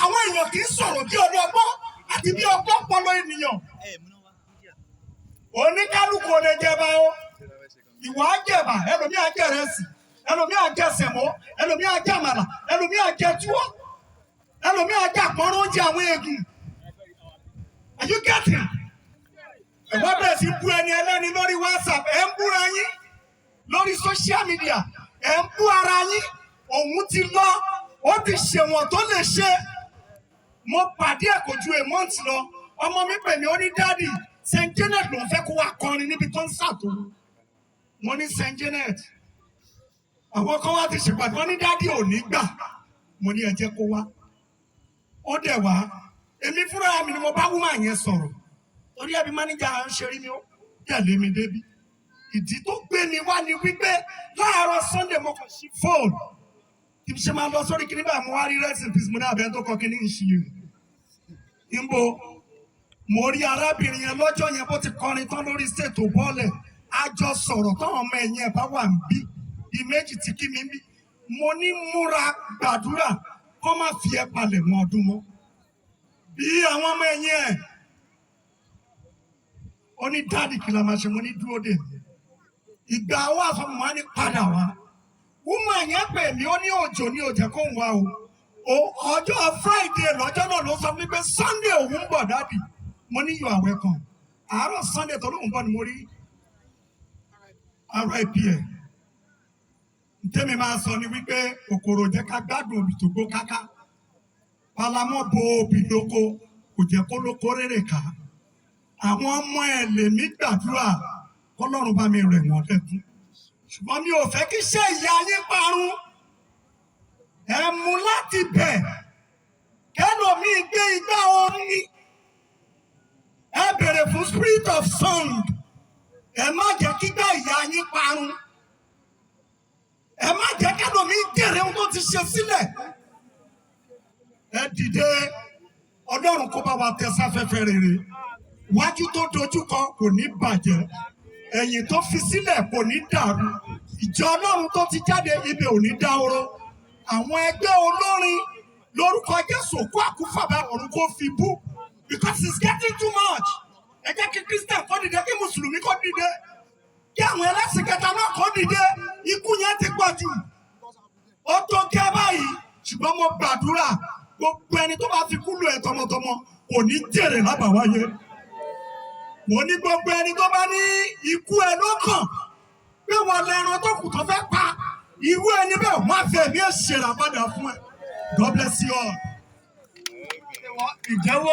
Àwọn èèyàn kì í sọ̀rọ̀ bí ọlọ́gbọ́n àti bí ọgbọ́pọlọ ènìyàn. Oníkálukú ò lè jẹba o. Ìwọ á jẹba, ẹlòmíì á jẹ rẹsì, ẹlòmíì á jẹ sẹ̀mó, ẹlòmíì á jẹ àmàlà, ẹlòmíì á jẹ túwó, ẹlòmíì á jẹ àpọ́nrún oúnjẹ àwọn eegun. Are you getting? Ẹ wá bẹ̀rẹ̀ sí bú ẹni ẹlẹ́ni lórí WhatsApp, ẹ̀ ń búra yín lórí social media, ẹ̀ ń bú ara yín. Òun ti lọ, ó ti ṣèwọ̀n tó lè ṣe. Mo pàdé ẹ̀ kò ju a month lọ. Ọmọ mi pè mí, ó ní, "Daddy, St Janet ló ń fẹ́ kó wá kọrin níbi concert òun." Mo ní St Janet. Àwọn kan wá ti ṣèpàdé, wọ́n ní daddy ò ní gbà. Mo ní ẹ jẹ́ kó wá. Ó dẹ̀ wá. Èmi fúnra mi ni mo bá woman yẹn sọ̀rọ̀. Torí ẹbí mánéjà ń ṣe rí mi, ó tẹ̀lé mi débi. Ìdí tó gbé mi wá ni wípé láàárọ̀ Sunday, mo kàn sí fóònù. Tí ṣe máa lọ sórí kíní báyìí, mo wá rí "Rest in peace". Mo ní abẹ́ tó kọ kíní ń ṣe rè. Nbo mo rí arábìnrin yẹn lọ́jọ́ yẹn, bó ti kọrin tán lórí stage tó bọ́ọ̀lẹ̀. A jọ sọ̀rọ̀ táwọn ọmọ ẹ̀yìn ẹ̀ bá wà ń bí bí méjì tí kí mi ń bí. Mo ní múra gbàdúrà kó má fi ẹ́ palẹ̀ mọ́ ọdún mọ́. Bí àwọn ọmọ ẹ̀yìn ẹ̀, ó ní, "Daddy, kí la máa ṣe?" Mo ní dúró dè mí. Ìgbà wa fún mi, wá ní padà wá. Woman yẹn pè mí, ó ní òjò ní òjò kó ń wá o. Ọjọ́ Friday lọ́jọ́ náà ló sọ fún mi pé Sunday òun ń bọ̀. "Daddy," mo ní, "you are welcome." Àárọ̀ Sunday tó lóun bọ̀ ni mo rí RIP ẹ̀. Ntẹ́mi máa sọ ni wípé kòkòrò jẹ́ ká gbádùn òbí tó gbó káká. Palamọ́ bo òbí lóko, kò jẹ́ kó lóko rérè ká. Àwọn ọmọ ẹ̀ lèmi gbàdúrà kọ́lọ́run bá mi rẹ̀ wọ́n lẹ́kún. Ṣùgbọ́n mi ò fẹ́ kí iṣẹ́ ìyá yín parun. Ẹ mú láti bẹ̀ kẹlòmíì gbé igbá orin. Ẹ bèrè fún spirit of song. Ẹ má jẹ́ kígbà ìyá yín parun. Ẹ má jẹ́ kẹlòmíì jèrè ohun tó ti ṣe sílẹ̀. Ẹ dìde, Ọlọ́run kó bá wa tẹ sáfẹ́fẹ́ rere. Wájú tó dojúkọ kò ní bàjẹ́, ẹ̀yìn tó fi sílẹ̀ kò ní dàrú, ìjọ Ọlọ́run tó ti jáde ibẹ̀ ò ní dáhóró. Àwọn ẹgbẹ́ olórin, lórúkọ Jésù, kó àkúfàbà ọ̀run kó fi bú, because it's getting too much. Ẹ jẹ́ kí Christian kó dìde, kí Mùsùlùmí kó dìde, kí àwọn ẹlẹ́sìn kẹta náà kó dìde. Ikú yẹn ti pọ̀ jù, ó tó kẹ́ báyìí. Ṣùgbọ́n mo gbàdúrà, gbogbo ẹni tó bá fi kú lù ẹ́ tọmọtọmọ kò ní jèrè lábàwáyé. Mo ní gbogbo ẹni tó bá ní ikú ẹ lọ́kàn pé wọn lẹran tó kù tó fẹ́ pa, irú ẹni bẹ́ẹ̀, wọ́n á fẹ́ mi ẹ̀ ṣèrà padà fún ẹ. God bless you all. Ìjẹ́wọ́.